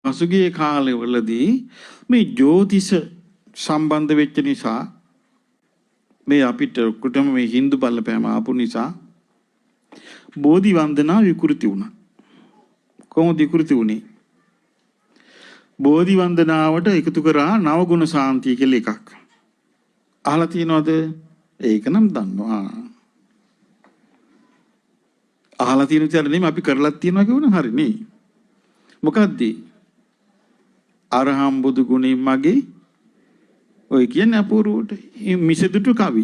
පසුගිය කාලවලදී මේ ජ්‍යොතිෂ සම්බන්ධ වෙච්ච නිසා මේ අපිට ඔක්කොටම මේ හින්දු බලපෑම ආපු නිසා බෝධි වන්දනා විකෘති වුණා. කොහොමද විකෘති වුණේ? බෝධි වන්දනාවට එකතු කරා නවගුණ සාන්තිය කියලා එකක්. අහලා තියෙනවද? ඒක නම් දන්නවා. අහලා තියෙන විතර නෙමෙයි අපි කරලත් තියෙනවා කියවනම් හරි නේ. මොකද්ද? අරහම් බුදු ගුණෙන් මගේ ඔය කියන්නේ අපූර්වට මිසදුටු කවි.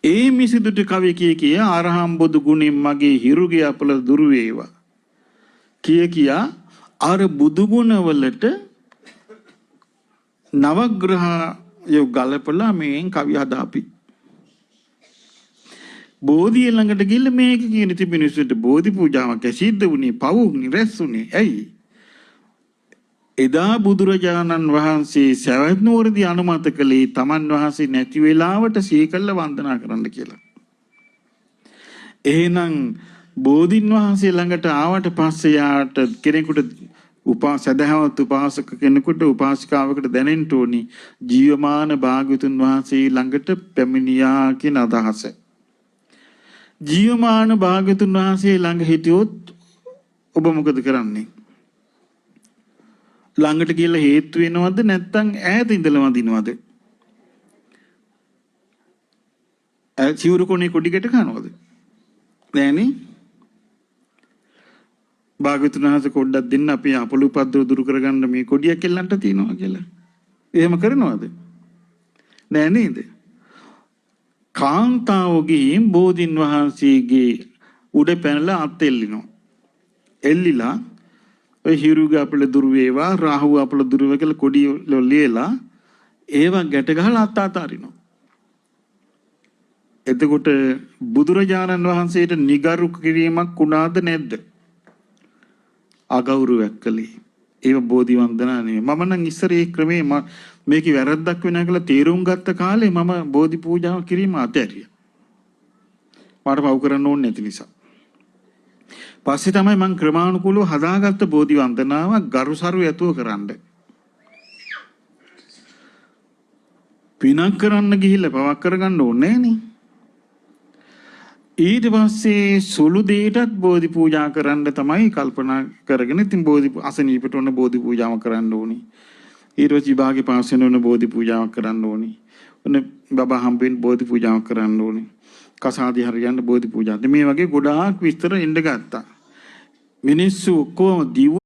ඒ මිසදුටු කවි කිය කිය අරහම් බුදු ගුණෙන් මගේ හිරුගේ අපල දුරු වේවා කිය කියා අර බුදු ගුණ වලට නවග්‍රහය ගලපලා මේෙන් කවි හදාපි. බෝධිය ළඟට ගිහිල්ලා මේක කියන ඉතින් මිනිස්සුන්ට බෝධි පූජාවක් සිද්ධ වුණේ, පව් රැස් වුණේ. ඇයි? එදා බුදුරජාණන් වහන්සේ සවැත් නුවරදී අනුමත කළේ තමන් වහන්සේ නැති වෙලාවට සීකල්ල වන්දනා කරන්න කියලා. එහෙනම් බෝධින් වහන්සේ ළඟට ආවට පස්සේ යාට කෙනෙකුට සදහවත් උපාසක කෙනෙකුට උපාසිකාවකට දැනෙන්න ඕනි ජීවමාන භාග්‍යවතුන් වහන්සේ ළඟට පැමිණියා කියන අදහස. ජීවමාන භාග්‍යවතුන් වහන්සේ ළඟ හිටියොත් ඔබ මොකද කරන්නේ? ළඟට ගිහලා හේතු වෙනවද නැත්නම් ඈත ඉඳලා වඳිනවද? ඈ සිවුරු කොනේ කොඩි ගැට කනවද? නෑනේ. භාග්‍යවතුන් වහන්සේ පොඩ්ඩක් දෙන්න අපි අපලු උපද්දව දුරු කරගන්න මේ කොඩියක් එල්ලන්ට තියනවා කියලා. එහෙම කරනවද? නෑ නේද? කාන්තාව ගිහින් බෝධින් වහන්සේගේ උඩ පැනලා අත් එල්ලිනවා. එල්ලිලා ඔය හිරුග අපල දුරු වේවා, රාහුව අපල දුරු වේවා කියලා කොඩිය ලියලා ඒවා ගැට ගහලා අත් අතාරිනවා. එතකොට බුදුරජාණන් වහන්සේට නිගරු කිරීමක් වුණාද නැද්ද? අගෞරවයක් කළේ. ඒව බෝධි වන්දනා නෙමෙයි. මම නම් ඉස්සර ඒ ක්‍රමේ මේකේ වැරද්දක් වෙනවා කියලා තේරුම් ගත්ත කාලේ මම බෝධි පූජාව කිරීම අතහැරියා. මට පව් කරන්න ඕනේ නැති නිසා. පස්සේ තමයි මං ක්‍රමානුකූලව හදාගත්ත බෝධි වන්දනාව ගරුසරු ඇතුව කරන්න. පිනක් කරන්න ගිහිල්ලා පවක් කරගන්න ඕනේ නෑනේ. ඊට පස්සේ සුළු දෙයටත් බෝධි පූජා කරන්න තමයි කල්පනා කරගෙන ඉතින් බෝධි අසනීපට ඔන්න බෝධි පූජාව කරන්න ඕනි. ඊට පස්සේ විභාගේ පාස් වෙන ඔන්න බෝධි පූජාවක් කරන්න ඕනි. ඔන්න බබා හම්බෙන්න බෝධි පූජාවක් කරන්න ඕනි. කසාදි හරියන්න බෝධි පූජා. මේ වගේ ගොඩාක් විස්තර එන්න ගත්තා. මිනිස්සු ඔක්කොම දිව්ව